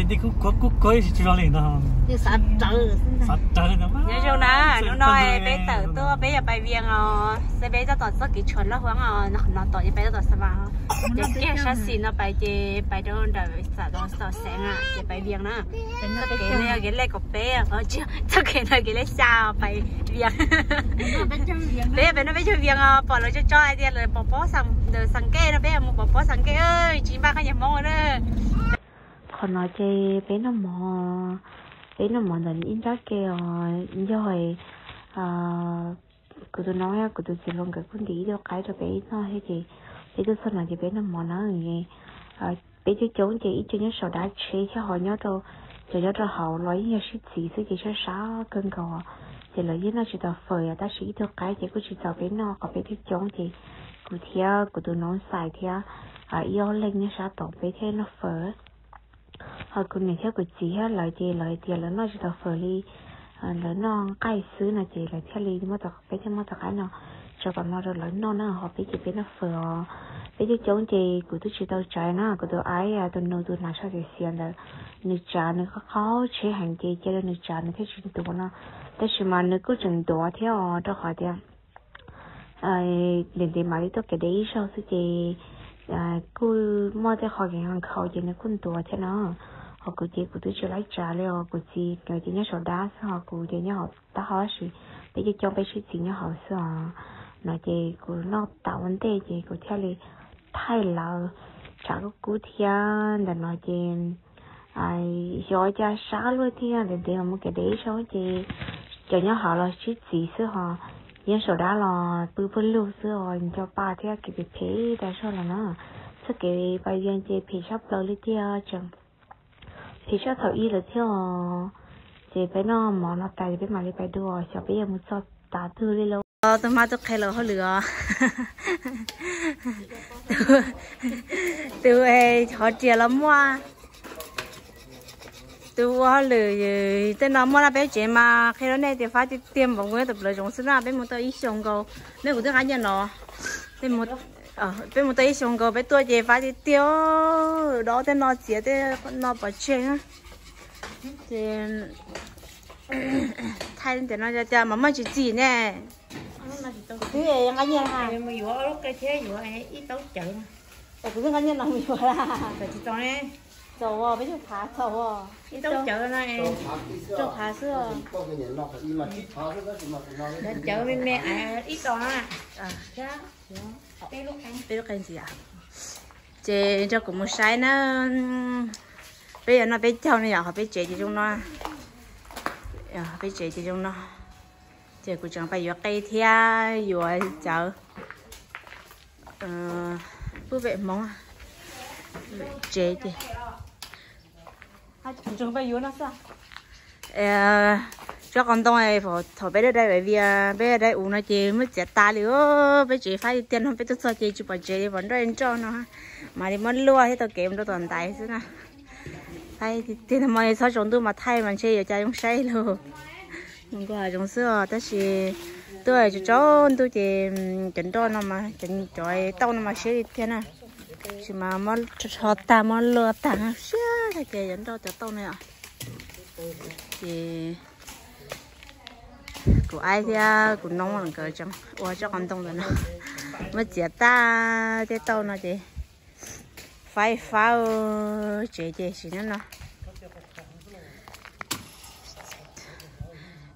Tej kuj kuav kuj kuav tsis zoo li no. Xav rawv. Nyob zoo na, hnub no peb tawm tuaj peb yuav pais Vias os, xav peb tab tom txoj kev tshuam loj huab os, no tom ces peb tab tom xav vas, ces kiag sab xis no pais ces pais rau nram xam tom xeev ces pais Vias na. Txoj kev no yog kev lej kaum peb, txoj kev no kev lej xya pais Vias. Peb pem no peb caug Vias os, pom lawv tso tso hais tias lawv pov pob, ntawm Xam Kej no peb mus pov pob Xam Kej, tsis npaj koj nyiam Hmoob na. Qhov no ces peb noj mov, peb noj mov ntawm ib nrab ke os, yog kuv tus no, kuv tus txiv hluas nkawd kuj ntim ib tug qaib rau peb noj thiab ces peb tuaj txog no ces peb noj mov na. Peb coob coob ces ib co nyob saum dab tsheb thiab ho nyob rau, cov nyob rau hauv los yeej yog sib txiv xwb ces sab sab kawg nkaus, ces lawv yeej noj tsis tau fawm os, tab sis ib tug qaib ces kuj tsis txaus peb noj, qhov peb coob coob ces kuv thiab kuv tus noov xais thiab ib ob leeg nyob sab tod peb thiaj noj fawm. Ho kuv niam thiab kuv txiv thiab lawv ces lawv tias lawv noj tsis tau fawm li, lawv noj nqaij xwb no ces lawv thiaj li, peb thiaj muab tau qaib no tso tom no rau lawv noj na, ho peb ces peb noj fawm os. Peb coob coob ces kuv twb tsis tau tsav na, kuv tus aib tus nus tus hnav tsho xiav xiav ntawd, nws tsav nws qaub qaub tsheb heev ces cia rau nws tsav nws thiaj tsis ntuav no, tab sis mas nws kuj tseem ntuav thiab os, rau qhov tias ntev ntev mam li tuaj kev deb ib zaug xwb ces kuj muaj tej qho kev nkhaus ces nws kuj ntuav thiab no. Ho kuv ces kuv twb tsis laib tsav li os, kuv txiv nkawd ces nyob saum dab xwb ho kuv ces nyob hauv taub hau tab sis peb coob coob peb sib txiv nyob hauv xwb os. No ces kuv noj tas ua ntej ces kuv thiaj li thaij lawv tshav kub kub thiab ntawm no ces xyov cas sab luaj thiab, ntev ntev mus kev deb ib zaug ces cov nyob hauv los sib txiv xwb ho nyob saum dab los pw pawg lug xwb os, nco pa thiab kev phem phem tas zog los na. Txoj kev pais Vias ces phem tshaj plaws li tiag, tseem phem tshaj thaum ub lawm thiab os. Ces peb noj mov no tas peb mam li pais dua, xyov peb yuav mus txog tav twg li lauj. Tus hmab twb qhia lawv hauj lwm os. Tus hov riam los muaj, tus ua hauj lwm tej no muaj na, peb tsev mas qhia rau nej tias fab tiag tiag npaum nkaus, tus plawv zoov xwb na, peb mus tau ib xyoos nkaus, nej kuv twb qab nyiaj no, peb mus tau ib xyoos nkaus peb tuaj ces fab tiag tiag, dob tej no txiav tej no pov tseg na. Ces thaij tias no cas mas muaj tsis txim ne. Twb nqa nyiaj mus yuav lub qe thiab yuav ib taub cawv. Kuv twb nqa nyiaj no mus yuav tsis txaus ne. Txaus, peb caug phav txaus, ib taub cawv no, rau phav xwb. Cawv me me ib tau na. Peb lub qe ntxiv. Ces nrog kuv mus saib na. Peb yuav noj peb caug no yom, ho peb tsev ces zoo no. Peb tsev ces zoo no. Ces kuv tseem pais yuav qe thiab yuav cawv. Pub vem hmoob tsev ces tsob qos ntoo, thaum peb dai dai Vias, peb dai ub no ces muab txiav tas li. Peb tsev faib tiag tiag no, peb tuaj txog ces tsis pom tsev li, pom nroj nroj no. Mam li muab luaj thiab taug kev mus rau tom ntaiv xwb na. Faib tiag tiag no mas txhob tsaus ntuj mas thaij mas ntshe yuav cas zoo saib lauj. Mus nkaus hav zoov xwb os, tab sis tuaj tsaus ntuj ces cov nroj no mas, cov tauj no mas siab li tiag na. Tab sis mas muab rho tag muab luaj tag siab tag ces cov nroj cov tauj no os. Ces kuv aib thiab kuv noob nkawd tseem ua tsob qos ntoo ntawm no, muab txiav tag tej tauj no ces faib faib tsev ces sim neej no.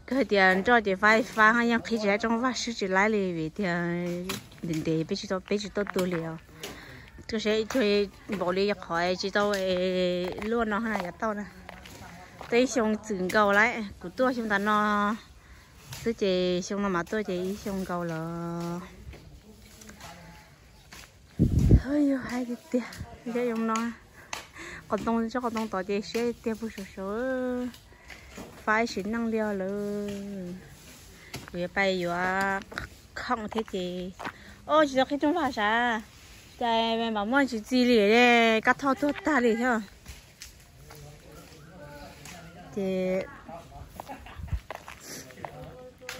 Kawg tias nroj ces faib faib yeej qhib tsis tau rooj vag, swb tsis laib li vim tias ntev ntev peb tsis tau, peb tsis tau tu li os. Tuaj saib cuag npaum li qhov tsis tau luaj no na, cov tauj na. Tau ib xyoo txwm nkaus lawm, kuv tuaj xyoo ntawd no xwb ces xyoo no mas tuaj ces ib xyoo nkaus lawm. Yog hais tiag tiag, zoo no, qos ntoo, tsob qos ntoo tod ces siab tiag pug saum saud, faib sim neej li os lawm. Kuv yuav pais yuav khoom thiab ces, o, tsis tau qhib rooj vag sav, cas mam muaj tsis txi li, kab thoj tuag tag li thiab. Ces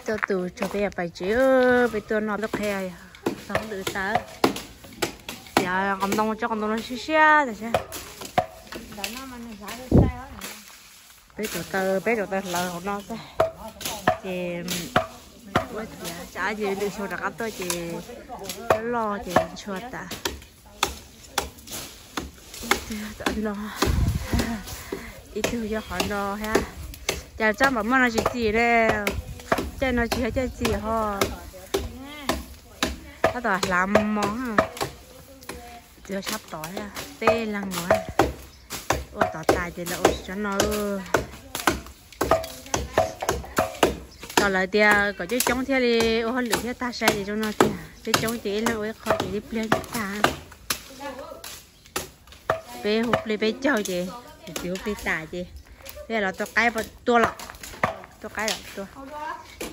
txoj tus tsaug peb yuav pais tsev, peb tuaj noj lub qhia, txog lwm tas. Txiav qos ntoo, tsob qos ntoo no siab siab tas siab. Peb rauv taws, peb rauv taws hlawv hauv no xwb. Ces ua tias tsam ces lwm xyoo rov qab tuaj ces loj loj ces ntshua tas. Ib tug yog qhov no thiab. Cas tsob npam muaj no tsis txi ne? Caij no tsis yog caij txi ho. Tab tom hlav mos, txiv sab tod thiab, peb leeg ua, ua tod tas ces lawv ua tsob no. Tos lawv tias kom coob coob thiaj li ua hauj lwm thiaj tag sai ces zoo no tiag, coob coob ces ib leeg ua ib qho ces ib pliag tag. Peb hu plig peb caug ces, txiv hu plig tas ces peb los tua qaib, tua los, tua qaib los tua.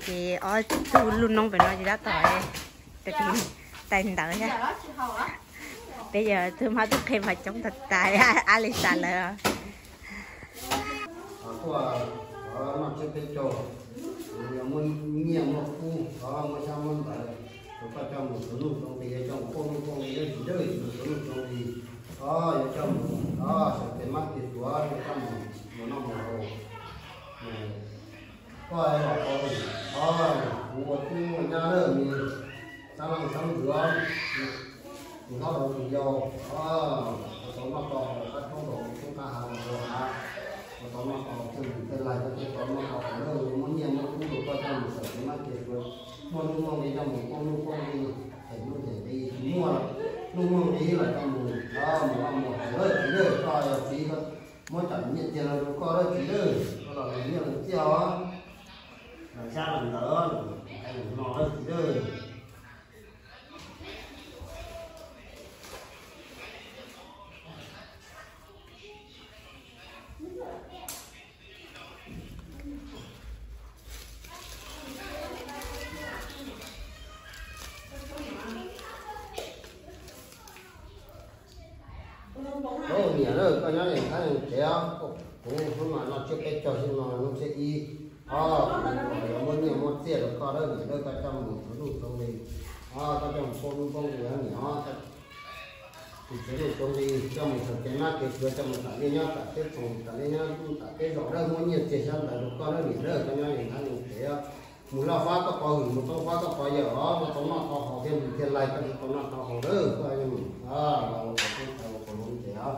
Ces ob tug lub noob pem no ces tab tom tais ntawv thiab. Peb yog tug mab tug qhe mas coob tas tas, ab li tas lawm. Tuaj, noj tsiab peb caug, yog muaj nyiaj muaj kub, muaj xyab muaj ntawv, rau koj coj mus txhua nuj txhua nqi, yuav coj mus pauj nuj pauj nqi, yuav tsis dawj mus txhua nuj txhua nqi. Yuav coj mus xyuas tes mab tes suav, yuav coj mus mus noj mus haus. Koj los tau, kuv ua tub ua nyab lawm, sab leej sab ntxwv, tus hlob rau tus yau, ua tau noj tau haus, qab roob rau qab hav, ua tau noj tau haus, thiaj mus thiaj laig, koj thiaj tau noj tau haus, muaj nyiaj muaj kub rau koj coj mus xyuas tes mab tes suav, muaj nuj muaj nqi coj mus pauj nuj pauj nqi, them nuj them nqi, muaj nuj muaj nqi los coj mus, mus noj mus haus lawm txiv lawm, koj yog txiv, muab tsam nyiaj txiag no rau koj lawm txiv lawm, koj los nyiaj los txiaj os, los xyab los ntawv, no lawm txiv lawm. Niam lawm, koj nyob yeej thab yeej tsev os, kuv hnub no noj tsiab peb caug xyoo no hnub thib ib, o, yuav muab nyiaj muab txiaj rau koj lawm niam lawm, koj coj mus txhua nuj txhua nqi, o, koj coj mus pauj nuj pauj nqi niam os, tus txhua nuj txhua nqi coj mus xyuas tes mab tes suav, coj mus tam liaj nyob tam teb txoos, tam liaj nyob tam teb zos lawm, muab nyiaj txiag xyab ntawv rau koj lawm niam lawm, koj nyob yeej thab yeej tsev os. Mus laj fab koj pov hwm, mus roob fab koj pov yawm os, mus tau noj tau haus thiaj mus thiaj laig, koj tsis tau noj tau haus lawm, koj yeej ua qhov tub ua qhov lub ntev os.